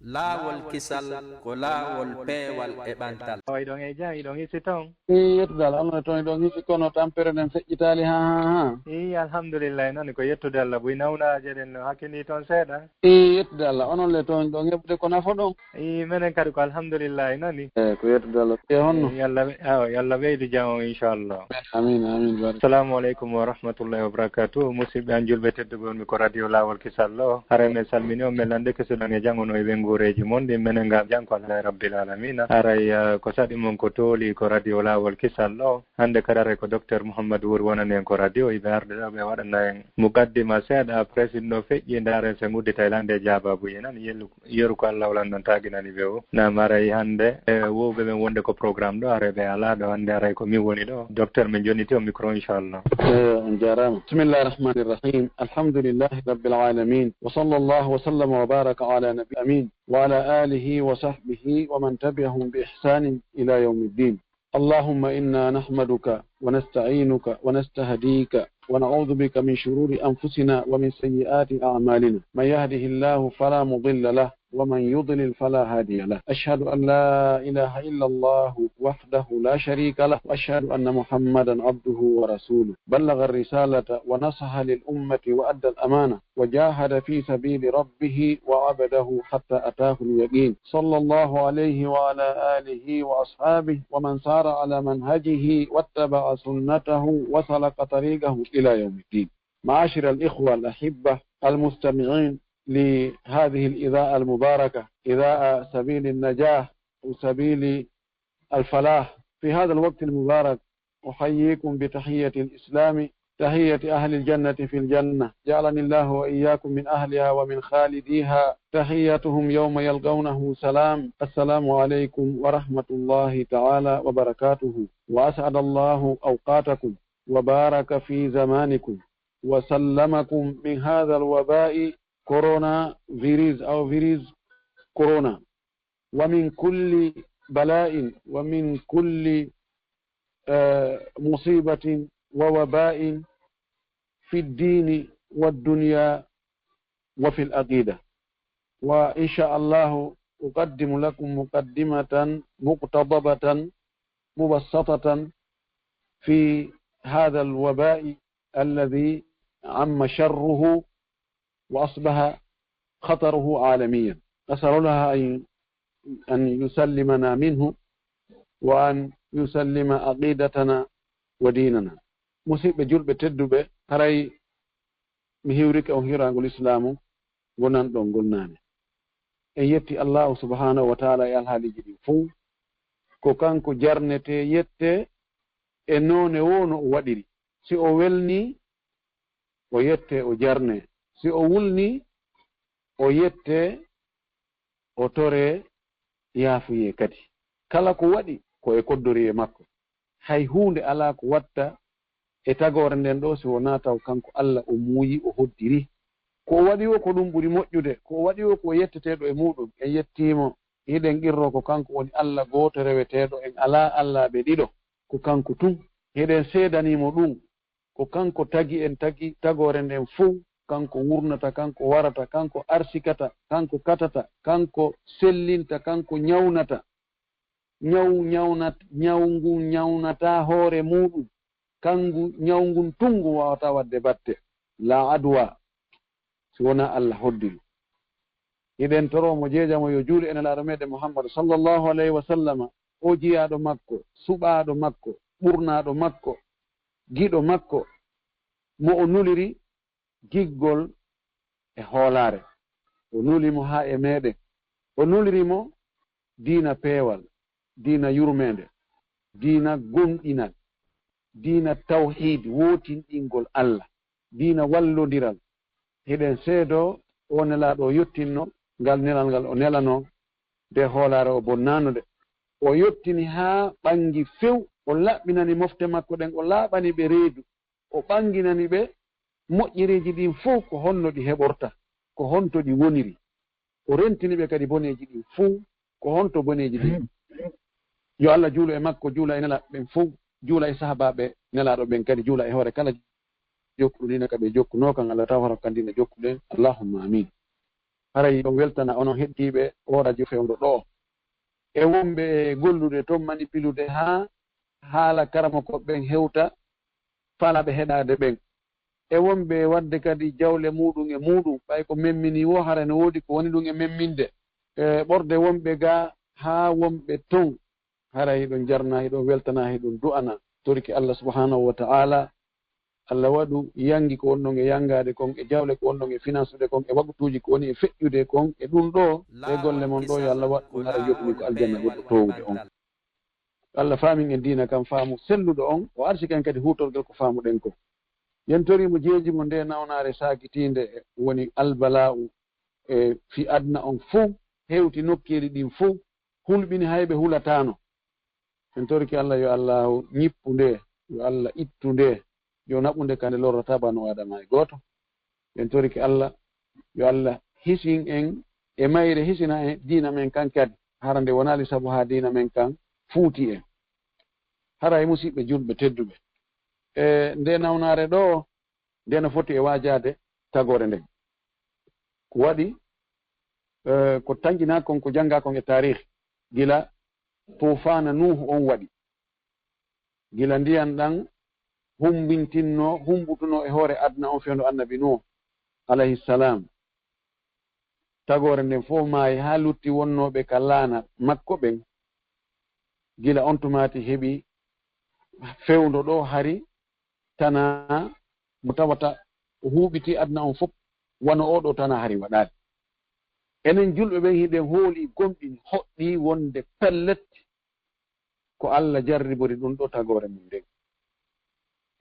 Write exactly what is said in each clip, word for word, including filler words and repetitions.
Laawol kisal ko laawol peewal e ɓantal. Awa, iɗon e jam, iɗon hisi toon? Ii, yettude Allah, onon e toon iɗon hisi, kono tampere nden feƴƴitaali, haa, haa, haa. Ii, alhamdulillahi, noon ko yettude Allah, buy nawnaaje ɗen no hakkini toon seeɗa. Ii, yettude Allah, onon le toon ɗon heɓude ko nafo ɗon? Ii, menen kadi ko alhamdulillahi, noon. Eey, ko yettude Allah. E honno? Ii, Yalla ɓe-, awa, Yalla ɓeydu jam on, inchallah. Amiin, amiin, barik. Assalamu aleykum wa rahmatullahi wa barakatuh. Musidɓe an julɓe tedduɓe, on mi ko radio Laawol Kisal ɗo. Haray men salmini on, men lande kesuɗan e janngo no e ɓe nguureeji mon ɗin. Menen ngam janngo, Alhamdulillahi Rabbil Alamina. Haray, eh, ko saɗi mon ko tooli ko radio Laawol Kisal ɗo. Hannde kadi haray ko Docteur Mouhammad Wuri wonani en ko radio. Iɓe arde ɗo ɓe waɗana en mukaddima seeɗa, après si ɗum ɗo feƴƴi, ndaaren so en udditay lande e jaabaabuji nan. Yellu Yeru ko Allah o lanndanta ginani ɓe o. Naam, haray hannde, e, wowɓe ɓen wonde ko programme ɗo, haray ɓe alaa ɗo hannde, haray ko min woni ɗo. Docteur, min jonniti o micro, inchallah. Eyo, on jaaraama. Bismillahi rahmani rahim. Alhamdulillahi rabbil alamin. Wa sallallahu wa sallama wa baraka ala nabi amin. Wa ala alihi wa sahbihi wa man tabi'ahum bi ihsanin ila yawmiddin. اللهم إنا نحمدك ونستعينك ونستهديك ونعوذ بك من شرور أنفسنا ومن سيئات أعمالنا. من يهده الله فلا مضل له ومن يضلل فلا هادي له. أشهد أن لا إله إلا الله وحده لا شريك له وأشهد أن محمدا عبده ورسوله. بلغ الرسالة ونصح للأمة وأدى الأمانة وجاهد في سبيل ربه وعبده حتى أتاه اليقين. صلى الله عليه وعلى آله وأصحابه ومن سار على منهجه واتبع سنته وسلك طريقه إلى يوم الدين. معاشر الإخوة الأحبة المستمعين لهذه الإذاعة المباركة، إذاعة سبيل النجاة وسبيل الفلاح، في هذا الوقت المبارك أحييكم بتحية الإسلام، تحية أهل الجنة في الجنة، جعلني الله وإياكم من أهلها ومن خالديها. تحيتهم يوم يلقونه سلام. السلام عليكم ورحمة الله تعالى وبركاته، وأسعد الله أوقاتكم وبارك في زمانكم وسلمكم من هذا الوباء كورونا فيروس أو فيروس كورونا. ومن كل بلاء ومن كل، آه، مصيبة ووباء في الدين والدنيا وفي العقيدة. وإن شاء الله أقدم لكم مقدمة مقتضبة مبسطة في هذا الوباء الذي عم شره وأصبح خطره عالميا. أسأل الله أن، أن يسلمنا منه وأن يسلم عقيدتنا وديننا. Musidɓe julɓe tedduɓe, haray mi hiwrike on hiwraangol Islaamu ngonanɗon ngol naane. En yetti Allaahu subhaanahu wa taala e alhaaliiji ɗin fow. Ko kanko jarnetee, yettee e noone woo no o waɗiri. Si o welnii, o yettee, o jarnee. Si o wulnii, o yettee, o toree, yaafuyee kadi. Kala ko waɗi, ko e koddoriyee makko. Hay huunde alaa ko watta e tagoore nden ɗoo si wonaa taw kanko Alla o muuyi, o hoddiri. Ko o waɗi woo ko ɗum ɓuri moƴƴude, ko o waɗi woo ko o yetteteeɗo e muuɗum. En yettii mo, hiɗen qirroo ko kanko woni Alla gooto reweteeɗo, en alaa allaaɓe ɗiɗo, ko kanko tun. Hiɗen seedanii mo ɗum. Ko kanko tagi en, tagi tagoore nden fow. Kanko wurnata, kanko warata, kanko arsikata, kanko katata, kanko sellinta, kanko ñawnata. Ñaw ñawnat-, ñaw ngun ñawnataa hoore muuɗum. Kangu, ñaw ngun tun ngu waawataa waɗde batte. La adwa, si wonaa Alla hoddiri. Hiɗen toroo mo, jeeja mo, yo juulu e Nelaaɗo meɗen Muhammadu sallallahu alayhi wa sallama, o jiyaaɗo makko, suɓaaɗo makko, ɓurnaaɗo makko, giɗo makko, mo o nuliri giggol e hoolaare. O nuli mo haa e meɗen. O nuliri mo diina peewal, diina yurmeende, diina gomɗinal, diina tawhiid, wootinɗingol Alla, diina wallondiral. Hiɗen seedoo o Nelaaɗo o yottinno ngal nelal ngal o nelanoo, nde hoolaare o bonnaano nde. O yottini haa ɓangi few, o laɓɓinani mofte makko ɗen, o laaɓani ɓe reedu, o ɓanginani ɓe moƴƴereeji ɗin fow, ko honno ɗi heɓorta, ko honto ɗi woniri. O rentini ɓe kadi boneeji ɗin fow, ko honto boneeji ɗin. Yo Alla juulu e makko, juula e Nelaaɓe ɓen fow, juula e sahaabaaɓe Nelaaɗo ɓen kadi, juula e hoore kala jokkuɗo diina ka ɓe jokkunoo kan, Alla taw hara kan diina jokkuɗen. Allahumma amin. Haray ɗon weltana onon heddiiɓe oo radio fewndo ɗoo. E wonɓe gollude toon manipilude haa haala karamokooɓe ɓen hewta faalaaɓe heɗaade ɓen. E wonɓe waɗde kadi jawle muuɗum e muuɗum, ɓay ko memmini woo, hara no woodi ko woni ɗum e memminde. E ɓorde wonɓe gaa haa wonɓe toon, haray hiɗon jarna, hiɗon weltana, hiɗon du'ana, torike Allah subhanahu wa ta'ala, Allah waɗu yangi ko wonɗon e yangaade kon, e jawle ko wonɗon e finansude kon, e waktuuji ko woni e feƴƴude kon, e ɗum ɗoo, e golle mon ɗoo, yo Allah waɗ ɗum hara yoɓni ko aljanna goɗɗo toowude on. Allah faamin en diina kan faamu selluɗo on, o arsiki en kadi huutorgol ko faamuɗen ko. Yen tori mo jeeji mo nde nawnaare saakitiinde woni albala'u e fi aduna on fow, hewti nokkeeli ɗin fow, hulɓini hay ɓe hulataano. En torike Allah yo Allahu ñippu nde, yo Allah ittu nde, yo naɓu nde ka nde lorrataa banu Aadama e gooto. En torike Allah yo Allah hisin en e mayre, hisina en diina men kan kadi, hara nde wonaali sabu haa diina men kan fuuti en. Haray musiɓɓe julɓe tedduɓe, e nde nawnaare ɗoo, nde no foti e waajaade tagoore nden. Ko waɗi, e, ko tanƴinaa kon, ko janngaa kon e taarihi, gila tuufaana Nuuhu on waɗi, gila ndiyan ɗan humbintinnoo, humbutunoo e hoore aduna on fewndo annabi Nuuhu, alayhi salam. Tagoore nden fof maayi haa lutti wonnooɓe ka laana makko ɓen. Gila on tumaati heɓi fewndo ɗoo hari tanaa mo tawata o huuɓiti aduna on fof, wano oo ɗoo tanaa hari waɗaali. Enen julɓe ɓen hiɗen hoolii, gomɗini, hoɗɗii wonde pellet ko Allah jarribori ɗum ɗoo tagoore mum nden.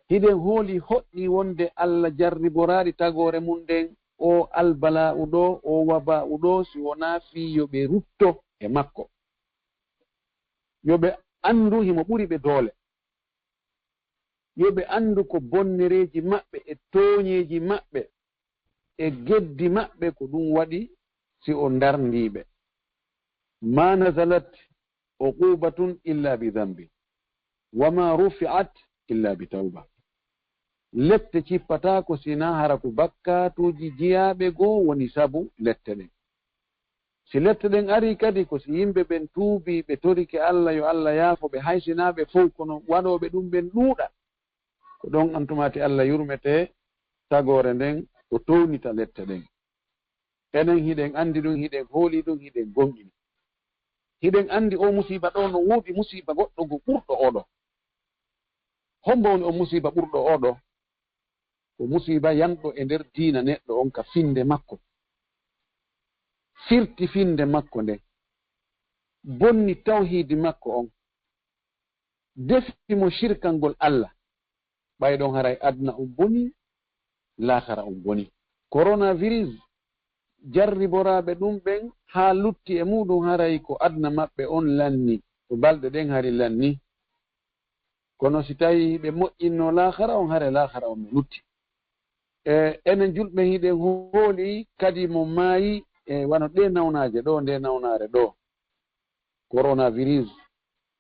Hiɗen hoolii, hoɗɗii wonde Allah jarriboraali tagoore mum nden, oo albala'u ɗoo, oo waba'u ɗoo, si wonaa fii yo ɓe rutto e makko. Yo ɓe anndu himo ɓuri ɓe doole. Yo ɓe anndu ko bonnereeji maɓɓe e tooñeeji maɓɓe e geddi maɓɓe ko ɗum waɗi si o ndarndii ɓe. Ma nazalat uqubatun illa bi dhanbin, wa ma rufi'at illa bi tawba. Lette cippataako sinaa hara ko bakkaatuuji jiyaaɓe goo woni sabu lette ɗen. Si lette ɗen arii kadi, ko si yimɓe ɓen tuubii, ɓe torike Allah yo Allah yaafo ɓe, hay sinaa ɓe fow, kono waɗooɓe ɗum ɓen ɗuuɗa. Ko ɗon on tumaati Allah yurmetee tagoore nden, o townita lette ɗen. Enen hiɗen anndi ɗum, hiɗen hoolii ɗum, hiɗen gomɗini. Hiɗen anndi oo musiiba ɗoo no woodi musiiba goɗɗo go ɓurɗo oo ɗoo. Hombo woni on musiiba ɓurɗo oo ɗoo? Ko musiiba yanɗo e nder diina neɗɗo on ka finnde makko, firti finnde makko nden, bonni tawhiidi makko on, defi mo shirkangol Allah. Ɓay ɗon haray aduna on boni, laakara on boni. Coronavirus jarriboraaɓe ɗum ɓen haa lutti e muuɗum, haray ko aduna maɓɓe on lanni, ko balɗe ɗen hari lanni. Kono si tawii ɓe moƴƴinno laakara on, hare laakara on no lutti. E enen julɓe hiɗen hooli kadi mo maayi e wano ɗee nawnaaje ɗoo, nde nawnaare ɗoo, coronavirus,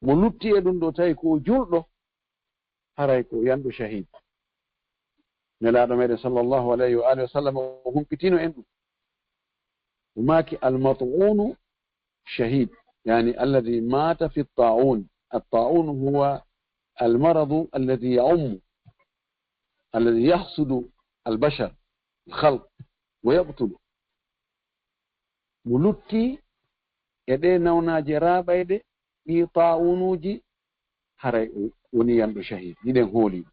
mo lutti e ɗum ɗoo tawi ko o julɗo, haray ko yanɗo shahid. Nelaaɗo meɗen sallallahu alayhi wa alihi wa sallam o humpitino en ɗum. O maaki, "Al-mat'unu shahid." Yani, alladhi mata fi at-ta'un. At-ta'un huwa al-maradu alladhi ya'ummu, alladhi yahsudu al-bashar, al-khalq, wa yaqtulu. Mo lutti e ɗee nawnaaje raaɓayɗe, ɗii taa'unuuji, haray o woni yanɗo shahid. Hiɗen hooli.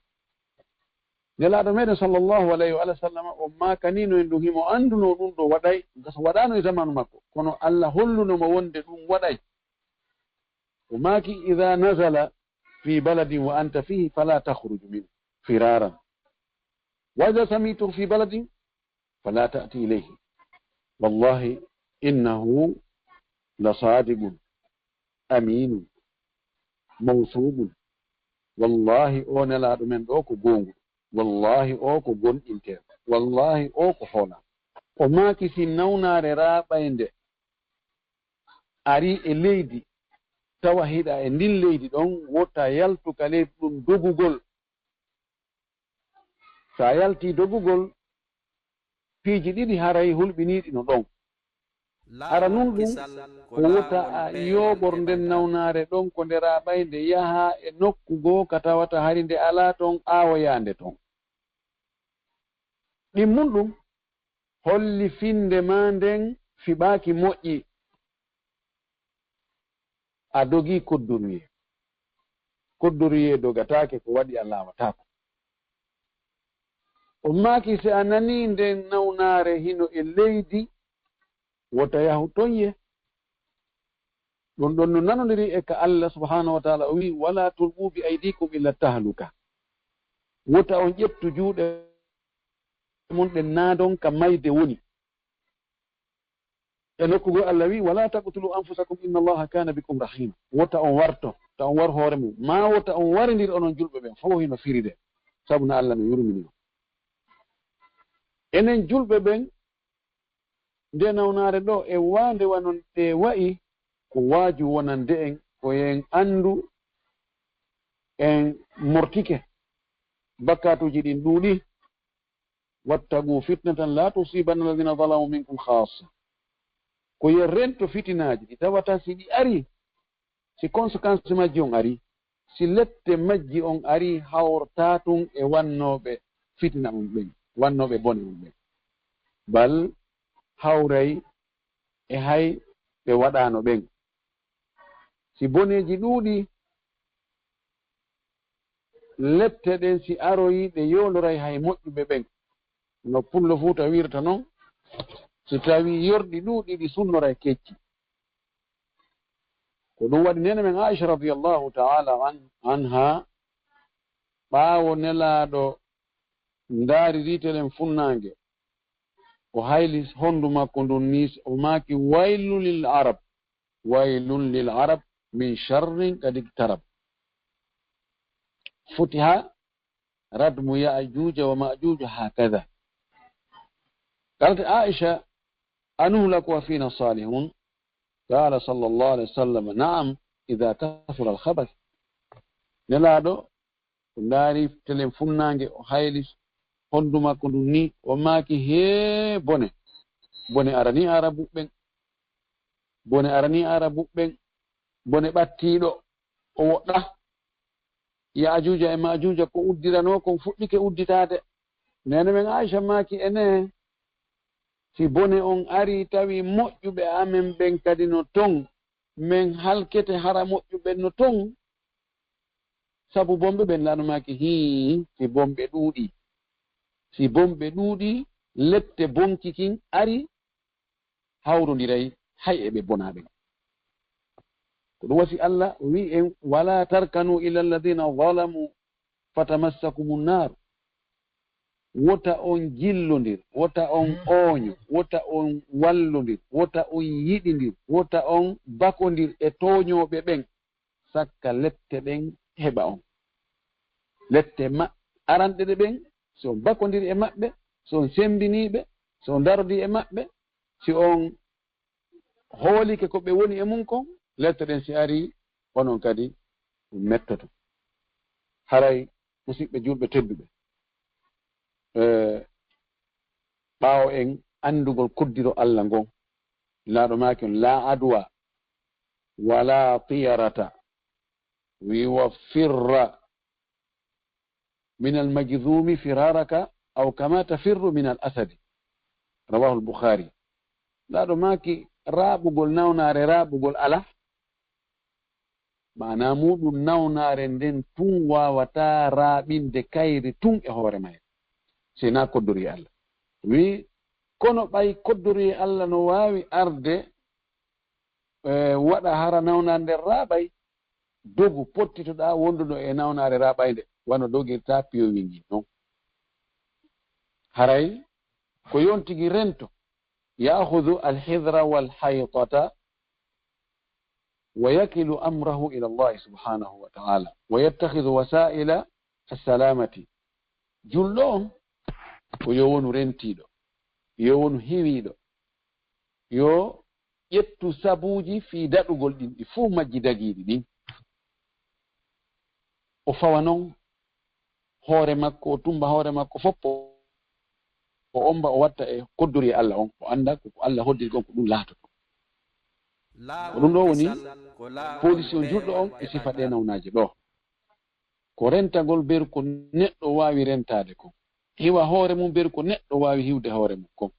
Nelaaɗo meɗen sallallahu alayhi wa sallam, o maakanino en ɗum, himo anduno ɗum ɗo waɗay, gasa waɗano e zamanu makko, kono Allah holluno mo wonde ɗum waɗay. O maaki, "Idha nazala fi baladin wa anta fihi, fala takhruj minhu firaran. Wa idha sami'tuhu fi baladin, fala ta'ti ilayhi. Wallahi, innahu la sadiqun, aminun, mawsuqun." Wallahi, o Nelaaɗo men ɗo ko goongu. Wallahi, o ko gonɗinteeɗo. Wallahi, o ko hoolaaɗo. O maaki, si nawnaare raaɓaynde ari e leydi, tawa hiɗa e ndin leydi ɗon, wota yaltu ka leydi ɗum dogugol. Sa yalti dogugol, piiji ɗiɗi haray hulɓiniiɗi no ɗon. Ara nun ɗum ko wota a yooɓor nden nawnaare ɗon ko nde raaɓaynde yaha e nokku goo ka tawata hari nde alaa ton aawoyaande ton. Ɗimmun ɗum holli finnde maa nden fiɓaaki moƴƴi. A dogii koddoruyee. Koddoruyee dogataake ko waɗi a laawataako. O maaki si a nanii nden nawnaare hino e leydi, wota yahu ton ye. Ɗum ɗon no nanondiri e ka Allah subhanahu wa ta'ala o wi'i, "Wala tulqu bi aydikum ila tahluka." Wota on ƴettu juuɗe mon ɗen naadon ka mayde woni. E nokku goo Allah wi'i, "Wala taqtulu anfusakum inna Allaha kana bikum rahima." Wota on warto, ta on war hoore mum. Maa wota on warindir onon julɓe ɓen. Fow hino firide. Sabu no Allah no yurmini on. Enen julɓe ɓen, nde nawnaare ɗo e waande wano nde wa'i, ko waaju wonande en, ko en anndu en mortike. Bakkaatuuji ɗin ɗuuɗi. "Wattaqu fitnatan la tusibanna alladhina zalamu minkum khassa." Ko yo rento fitinaaji ɗi tawata si ɗi ari, si conséquence majji on ari, si lette majji on ari, hawrtaa tun e wannooɓe fitina on ɓen, wannooɓe bone on ɓen. Bal hawray e hay ɓe waɗaano ɓen. Si boneeji ɗuuɗi, lette ɗen si aroyi, ɗe yooloray hay moƴƴuɓe ɓen. No pullo Fuuta wiirta non, si tawi yorɗi ɗuuɗi, ɗi sunnoray kecci. Ko ɗum waɗi neene men Aisha radiyallahu ta'ala an-, anha, ɓaawo Nelaaɗo ndaariri telen funnaange, o hayli hondu makko ndun ni, o maaki, "Waylun lil Arab, waylun lil Arab min sharrin qad iqtarab. Futiha radmu Ya'juja wa Ma'juja hakadha." Qalat Aisha, "Anuhlak wa fina salihun?" Qala sallallahu alayhi wa sallam, "Na'am, idha kathura al-khabath." Nelaaɗo o ndaari telen funnaange, o hayli hondu makko ndun ni, o maaki, "Hee bone! Bone arani Arabu ɓen. Bone arani Arabu ɓen. Bone ɓattiiɗo, o woɗɗa. Ya'juuja e Ma'juuja ko uddiranoo kon fuɗɗike udditaade." Neene men Aisha maaki, "Enee, si bone on arii tawi moƴƴuɓe amen ɓen kadi no ton, men halkete hara moƴƴuɓe no ton?" Sabu bonɓe ɓen, Nelaaɗo maaki, "Hii, si bonɓe ɗuuɗii. Si bonɓe ɗuuɗii, lette bonki kin ari, hawrondiray hay e ɓe bonaa ɓen." Ko ɗum wasi Allah o wi'i en, "Wala tarkanu ila alladhina zalamu fatamassakumun nar." Wota on jillondir, wota on ooño, wota on wallondir, wota on yiɗindir, wota on bakondir e tooñooɓe ɓen, sakka lette ɗen heɓa on. Lette ma-, aranɗe ɗe ɓen, si on bakondiri e maɓɓe, si on sembinii ɓe, si on darodii e maɓɓe, si on hoolike ko ɓe woni e mum kon, lette ɗen si arii, onon kadi mettoto. Haray, musiɓɓe julɓe tedduɓe, eh, ɓaawo en anndugol koddiro Allah ngon, Nelaaɗo maaki on, "La adwa, wala tiyarata." Wi wa firra min al-majzumi firaraka aw kama tafirru min al-asadi. Rawahu al-Bukhari. Nelaaɗo maaki, raaɓugol nawnaare, raaɓugol alaa. Maanaa muuɗum, nawnaare nden tun waawataa raaɓinde kayri tun e hoore mayre, si hinaa koddoruyee Allah. Wi, kono ɓay koddoruyee Allah no waawi arde, e, waɗa hara nawnaare nden raaɓay, dogu pottitoɗaa wonduɗo e nawnaare raaɓaynde, wano dogirta piyowi ngin non. Haray ko yontigi rento, ya'khudhu al-hidhra wal haytata wa yakilu amrahu ila Allah subhanahu wa ta'ala wa yattakhidhu wasa'ila as-salamati. Julɗo on, ko yo wonu rentiiɗo, yo wonu hiwiiɗo, yo ƴettu sabuuji fii daɗugol ɗin, ɗi fuu majji dagiiɗi ɗin. O fawa non hoore makko, o tumba hoore makko fof, o, o omba, o watta e koddoruyee Allah on, o annda ko, ko Allah hoddiri kon, ko ɗum laatoto. Ko ɗum ɗo woni position julɗo on e sifa ɗe nawnaaje ɗo. Ko rentagol beru ko neɗɗo waawi rentaade kon. Hiwa hoore mum beru ko neɗɗo waawi hiwde hoore mum kon.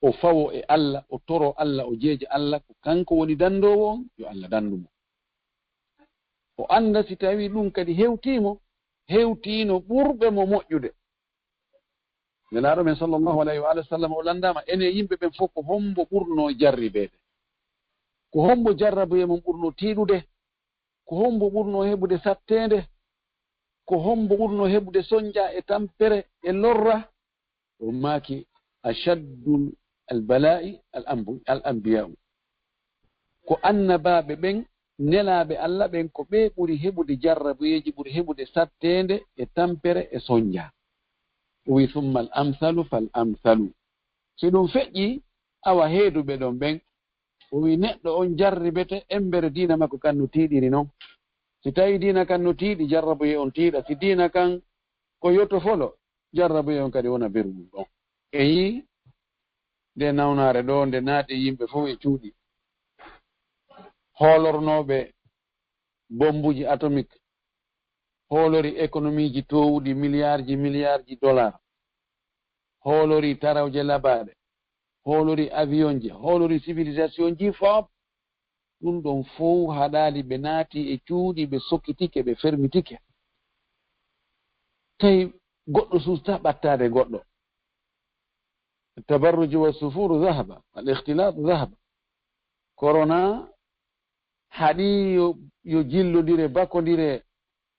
O fawo e Alla, o toro Alla, o jeeja Alla, ko kanko woni danndoowo on, yo Alla danndu mo. O annda si tawii ɗum kadi hewtii mo, hewtiino ɓurɓe mo moƴƴude. Nelaaɗo men sallallahu alayhi wa alihi wa sallam o lanndaama, enen yimɓe ɓen fof ko hombo ɓurnoo jarribeede? Ko hombo jarrabuye mum ɓurnoo tiiɗude? Ko hombo ɓurnoo heɓude satteende? Ko hombo ɓurnoo heɓude sonja e tampere e lorra? O maaki, "Ashaddul al bala'i al anbu-, al anbiya'u." Ko annabaaɓe ɓen, nelaaɓe Alla ɓen, ko ɓe ɓuri heɓude jarrabuyeeji, ɓuri heɓude satteende e tampere e sonja. O wi, "Summa al amsalu fal amsalu." Si ɗum feƴƴi, awa heeduɓe ɗon ɓen, o wi, neɗɗo on jarribete embere diina makko kan no tiiɗiri non. Si tawi diina kan no tiiɗi, jarrabuye on tiiɗa. Si diina kan ko yoto folo, jarrabuye on kadi wona beru mum ɗon. En yii nde nawnaare ɗo, nde naati yimɓe fof e cuuɗi. Hoolornooɓe bombuji atomique, hoolori économie ji towuɗi milliard ji, milliard ji dollar, hoolori tarawje labaaɗe, hoolori avion ji, hoolori civilisation ji fof. Ɗum ɗon fof haɗaali, ɓe naati e cuuɗi, ɓe sokitike, ɓe fermitike. Tawi goɗɗo suusta ɓattaade goɗɗo. Tabarruju wa sufuru zahaba, al ikhtilat zahaba. Corona haɗi yo, yo jillondire, bakondire,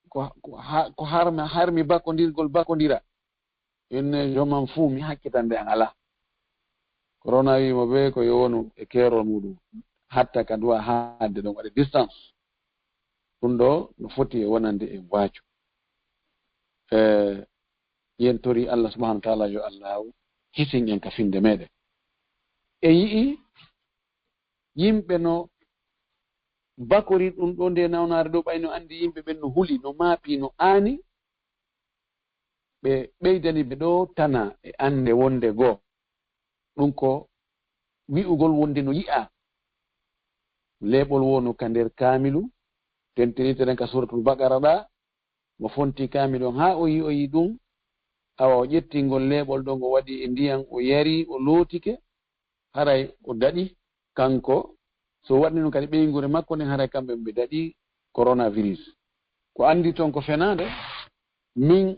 ko, ko ha-, ko harmi, harmi bakondirgol bakondira. Inne joman fuu mi hakkitande an alaa. Corona wi mo ɓe ko yo wonu e keerol muɗum, hatta ka duwa haadde ɗon waɗe distance. Ɗum ɗo no foti e wonande en waaju. E, yen tori Allah subhanahu wa ta'ala yo Allahu hisin en ka finde meɗen. En yi'i yimɓe no bakori ɗum ɗo nde nawnaare ɗo, ɓay no andi yimɓe ɓen no huli, no maapi, no aani, ɓe ɓeydani ɓe ɗo tana e annde wonde goo. Ɗum ko wi'ugol wonde no yi'a. Leeɓol wo no ka nder kaamilu, tentiniteren ka Suratul Baqara ɗa, mo fonti kaamilu on haa o yi'oyi ɗum, awa o ƴetti ngol leeɓol ɗon o waɗi e ndiyan, o yari, o lootike, haray o daɗi kanko, so waɗni ɗum kadi ɓeynguure makko nden, haray kamɓe ɓe daɗi coronavirus. Ko anndi toon ko fenaande, min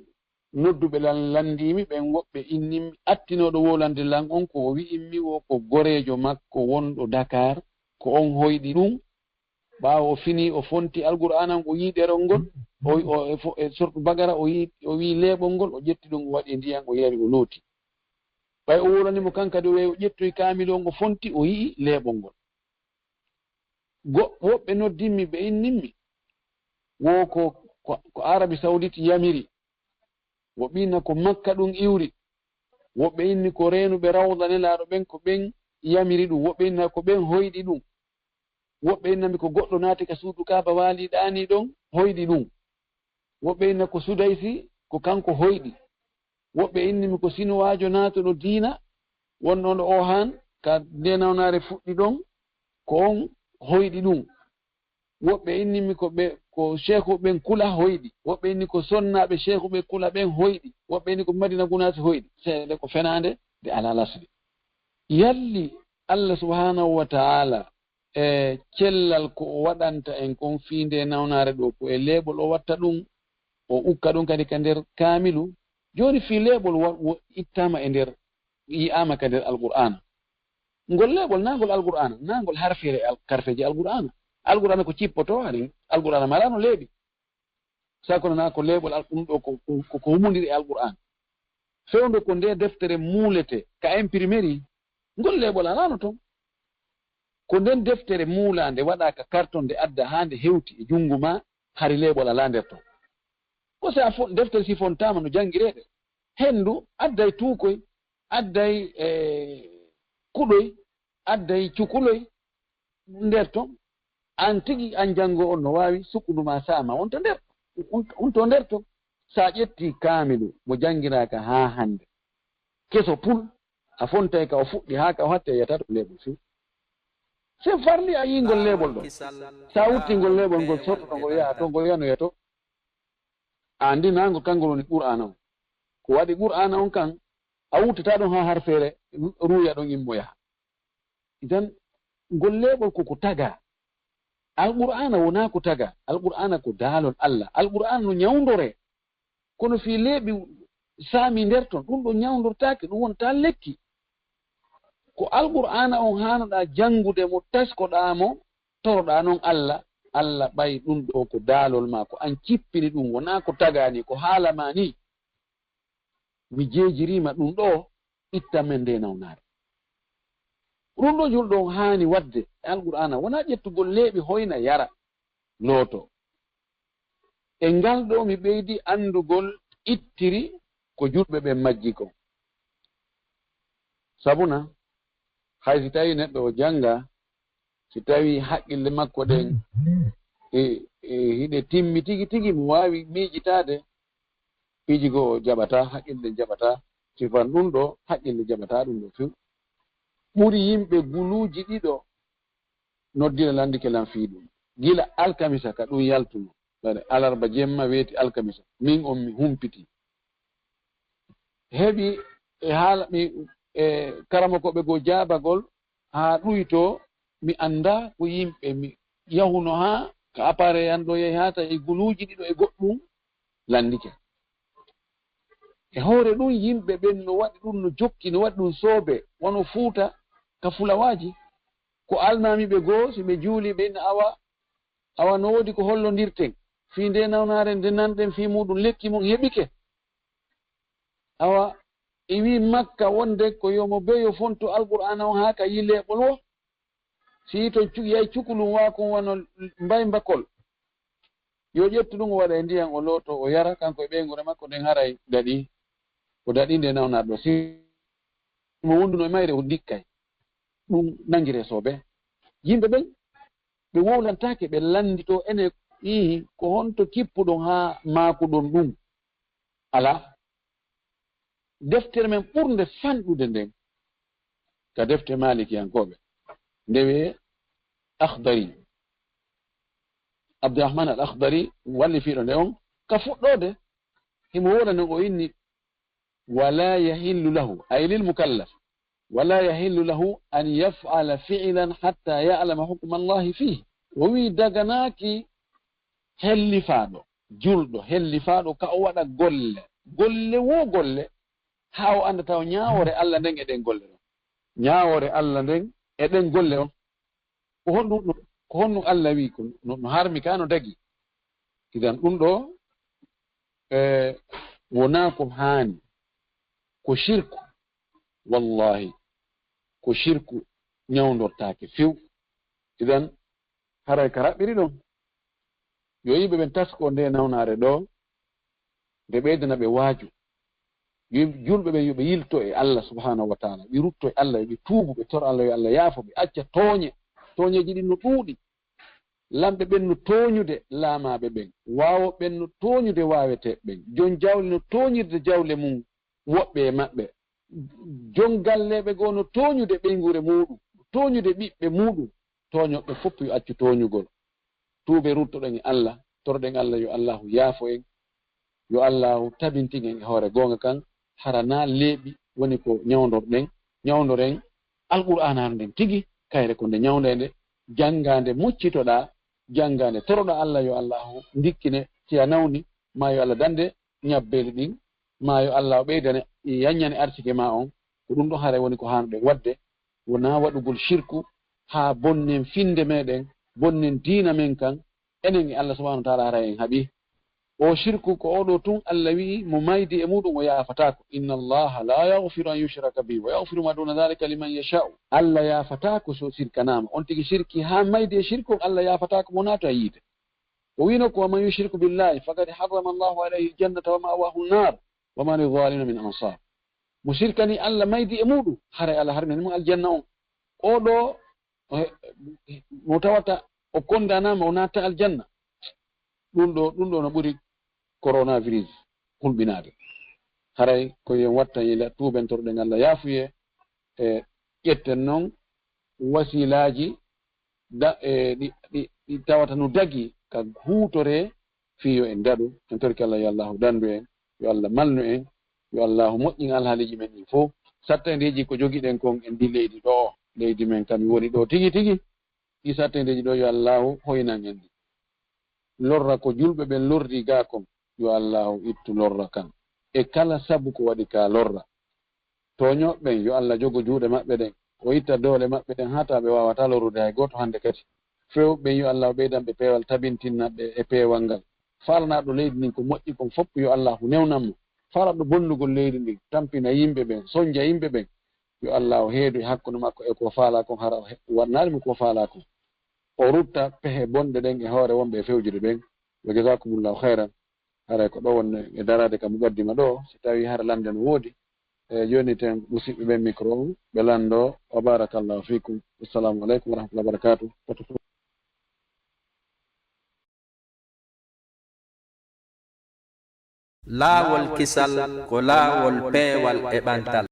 nodduɓe lan lanndii mi, ɓen woɓɓe inni mi, attinooɗo wolande lan on ko o wi'i mi wo ko goreejo makko wonɗo Dakar, ko on hoyɗi ɗum. Ɓaawo o fini, o fonti Alqur'aana on, o yi'i ɗerol ngol, o, o, e fo-, e sortu Bagara, o yi'i, o wi'i leeɓol ngol, o ƴetti ɗum, o waɗi e ndiyan, o yari, o looti. Ɓay o wolani mo kan kadi, o yahi, o ƴettoyi kaamilu on, o fonti, o yi'i leeɓol ngol. Go-, woɓɓe noddimmi, ɓe innimmi, wo ko, ko, ko Arabi Sawdit yamiri. Woɓɓe inna ko Makka ɗum iwri. Woɓɓe inni ko reenuɓe Rawda Nelaaɗo ɓen, ko ɓen yamiri ɗum. Woɓɓe inna ko ɓen hoyɗi ɗum. Woɓɓe innami ko goɗɗo naati ka suudu Kaaba, waali ɗaani ɗon, hoyɗi ɗum. Woɓɓe inna ko Sudaysi, ko kanko hoyɗi. Woɓɓe innimi ko Sinuwaajo naatuɗo diina, wonɗo ɗo Ohan, ka nde nawnaare fuɗɗi ɗon, ko on hoyɗi ɗum. Woɓɓe innimi ko ɓe, ko Sheikhu ɓen Kula hoyɗi. Woɓɓe inni ko sonnaaɓe Sheikhu ɓe Kula ɓen hoyɗi. Woɓɓe inni ko Madina Gunaasi hoyɗi. Seeɗa ko fenaande nde alaa lasde. Yalli Allah subhanahu wa ta'ala e cellal ko o waɗanta en kon fii nde nawnaare ɗo, ko e leeɓol o watta ɗum, o ukka ɗum kadi ka nder kaamilu. Jooni fii leeɓol wa-, wo-, ittaama e nder, yi'aama ka nder Alqur'aana. Ngol leeɓol naa ngol Alqur'aana, naa ngol harfeere al-, karfeeje Alqur'aana. Alqur'aana ko cippoto, haɗen Alqur'aana maraano leeɓi. Sabu ko naa ko leeɓol al-, ɗum ɗo ko, ko, ko humondiri e Alqur'aana. Fewndo ko nde deftere muulete ka imprimerie, ngol leeɓol alaano ton. Ko nden deftere muulaande waɗa ka karton nde adda haa nde hewti e junngo ma, hari leeɓol alaa nder ton. Ko si a fo-, deftere si fontaama no janngireede, henndu adday tuukoy, adday, eh, kuɗoy, adday cukuloy nder ton. An tigi an janngo on no waawi sukkundu ma saama on to nder, on, on to nder ton. Sa ƴetti kaamilu mo janngiraaka haa hannde, keso pul, a fontay ka o fuɗɗi haa ka o hatti, a yiyata to leeɓol few. C'est farli a yii ngol leeɓol ɗo. So a wutti ngol leeɓol ngol sortoto ngol yaha to, ngol yanoya to. A anndi na ngol kanngol woni Qur'aana on. Ko waɗi Qur'aana on kan, a wuttata ɗon haa har feere ruuya ɗon immo yaha. Idan, ngol leeɓol ko ko tagaa. Alqur'aana wonaa ko tagaa. Alqur'aana ko daalol Allah. Alqur'aana no ñawndoree. Kono fii leeɓi saami nder ton, ɗum ɗo ñawndortaake, ɗum wontaa lekki. Ko Alqur'aana on haanoɗaa janngude mo, taskoɗaa mo, toroɗaa non Allah. Allah ɓay ɗum ɗo ko daalol maa, ko an cippini ɗum, wonaa ko tagaa ni, ko haala maa ni. Mi jeejiriima ɗum ɗo, ittan men nde nawnaare. Ko ɗum ɗo julɗo on haani waɗde e Alqur'aana, wonaa ƴettugol leeɓi hoyna yara, looto. E ngal ɗo mi ɓeydi anndugol ittiri ko julɓe ɓen majji kon. Sabuna, hay si tawii neɗɗo o jannga, si tawii haqqille makko ɗen e, e hiɗe timmi tigi tigi, mo waawi miijitaade, piiji goo o jaɓataa, haqqille ɗen jaɓataa, sifan ɗum ɗo, haqqille jaɓataa ɗum ɗo few. Ɓuri yimɓe guluuji ɗiɗo noddira lanndike lan fii ɗum. Gila alkamisa ka ɗum yaltunoo, ɓayde alarba jemma weeti alkamisa, min on mi humpitii. Heɓi e haala mi, e karamokooɓe goo jaabagol haa ɗuytoo, mi anndaa ko yimɓe, mi yahuno haa ka appareil an ɗo, yahi haa tawi guluuji ɗiɗo e goɗɗum lanndike. E hoore ɗum, yimɓe ɓen no waɗi ɗum, no jokki, no waɗi ɗum soobe, wano Fuuta ka fulawaaji. Ko almaamiiɓe goo, si ɓe juuli, ɓe inna, awa, awa, no woodi ko hollondirten fii nde nawnaare, nde nanɗen fii muuɗum, lekki mum heɓike. Awa, e wii Makka wonde ko yo mo beyo fonto Alqur'aana on haa ka yii leeɓol woo. Si to cu-, yay cukalun waakun wano mbaybakol, yo ƴettu ɗum o waɗa e ndiyan, o looto, o yara, kanko e ɓeynguure makko nden, haray daɗi. O daɗi nde nawnaare ɗo. Si mo wonduno e mayre, o ndikkay. Ɗum nangiree soobe. Yimɓe ɓen, ɓe wowlantaake, ɓe lannditoo ene, ihi, ko honto kippuɗon haa maakuɗon ɗum? Alaa. Deftere men ɓurnde fanɗude nden, ka defte Maalikiyankooɓe, nde wi'ee Akhdari. Abdurrahman al Akhdari, wallifiiɗo nde on, ka fuɗɗoode, himo wowla non, o inni, "Wala yahillu lahu, ay lil mukallaf, wala yahillu lahu an yaf'ala fi'lan hatta ya'lama hukma Allahi fihi." O wi'i, daganaaki hellifaaɗo, julɗo hellifaaɗo, ka o waɗa golle, golle woo golle, haa o annda taw ñaawoore Allah nden e ɗen golle ɗon. Ñaawoore Allah nden e ɗen golle ɗon. Ko honɗum, ko honɗum Allah wi'i ko no, no harmi ka no dagi. Idan ɗum ɗo, e, wonaa ko haani, ko shirku. Wallahi, ko shirku ñawndortaake few. Idan, haray ka raɓɓiri ɗon. Yo yimɓe ɓen tasko nde nawnaare ɗo, nde ɓeydana ɓe waaju. Yo yimɓe, julɓe ɓen, yo ɓe yilto e Allah subhanahu wa ta'ala, ɓe rutto e Allah, yo ɓe tuubu, ɓe toro Allah, yo Allah yaafo ɓe, acca tooñe. Tooñeeji ɗin no ɗuuɗi. Lamɓe ɓen no tooñude laamaaɓe ɓen, waawooɓe ɓen no tooñude waaweteeɓe ɓen, jon jawle no tooñirde jawle mum woɓɓe e maɓɓe, jon galleeɓe goo no tooñude ɓeynguure muuɗum, tooñude ɓiɓɓe muuɗum. Tooñooɓe fof yo accu tooñugol. Tuuben, ruttoɗen e Allah, toroɗen Allah yo Allahu yaafo en, yo Allahu tabintin en e hoore goonga kan, hara na leeɓi woni ko ñawndorɗen, ñawndoren Alqur'aanaaru nden tigi, kayre ko nde ñawndeende, janngaa nde, muccitoɗaa, janngaa nde, toroɗaa Allah yo Allahu ndikkine, si a nawni, maa yo Allah dande ñabbeeli ɗin, maa yo Allah ɓeydane, yanñane arsike maa on. Ko ɗum ɗo haray woni ko haanuɗen waɗde, wonaa waɗugol shirku haa bonnen finnde meɗen, bonnen diina men kan, enen e Allah subhanahu wa ta'ala haray en haɓi. O shirku ko oɗo tun Allah wi'i mo maydi e muɗum o yaafataako. Inna Allaha la yaghfiru an yushraka bihi wa yaghfiru ma duna dhalika liman yasha'u. Allah yaafataako so sirkanaama. On tigi shirki haa maydi e shirku, Allah yaafataako mo naata yiite. O wi'no ko, "Wa man yushrik billahi faqad harrama Allahu alayhi al-jannata wa ma'wahu an-nar wa ma lidh-dhalimina min ansar." Mo sirkani Allah maydi e muɗum, haray Allah harminani mo aljanna on. Oɗo, eh, mo tawata o kondanaama, o naata aljanna. Ɗum ɗo, ɗum ɗo no ɓuri coronavirus hulɓinaade. Haray ko yen wattan yila, tuuben, toroɗen Allah yaafuye, e ƴetten non wasilaaji da, e, ɗi, ɗi, ɗi tawata no dagi ka huutoree fii yo en daɗu. En torike Allah yo Allaahu dandu en, yo Allah malnu en, yo Allaahu moƴƴin alhaaliiji men ɗin fow. Sattendeeji ko jogiɗen kon e ndii leydi ɗoo, leydi men ka mi woni ɗoo tigi tigi, ɗii sattendeeji ɗoo yo Allaahu hoynan en ɗi. Lorra ko julɓe ɓen lorri gaa kon, yo Allaahu ittu lorra kan e kala sabu ko waɗi ka lorra. Tooñooɓe ɓen, yo Allah jogo juuɗe maɓɓe ɗen, o itta doole maɓɓe ɗen haa taa ɓe waawataa lorrude hay gooto hannde kadi. Feewɓe ɓen, yo Allah ɓeydan ɓe peewal, tabintinna ɓe e peewal ngal. Faalanaaɗo leydi ndin ko moƴƴi kon fof, yo Allah newnan mo. Faalanɗo bonnugol leydi ndin, tampina yimɓe ɓen, sonja yimɓe ɓen, yo Allah heedu e hakkunde makko e ko faalaa kon, hara o he-, waɗanaali mo ko faalaa kon. O rutta pehe bonɗe ɗen e hoore wonɓe e fewjude ɓen. Wa jazakumullahu khairan. Haray ko ɗo wonno e daraade ka muqaddima ɗo, si tawii hara lande no woodi. E jooni ten musiɓɓe ɓen micro on, ɓe lando. Wa barakallahu fikum. Assalamu alaikum wa rahmatullahi wa barakatuh. Laawol kisal ko laawol peewal e ɓantal.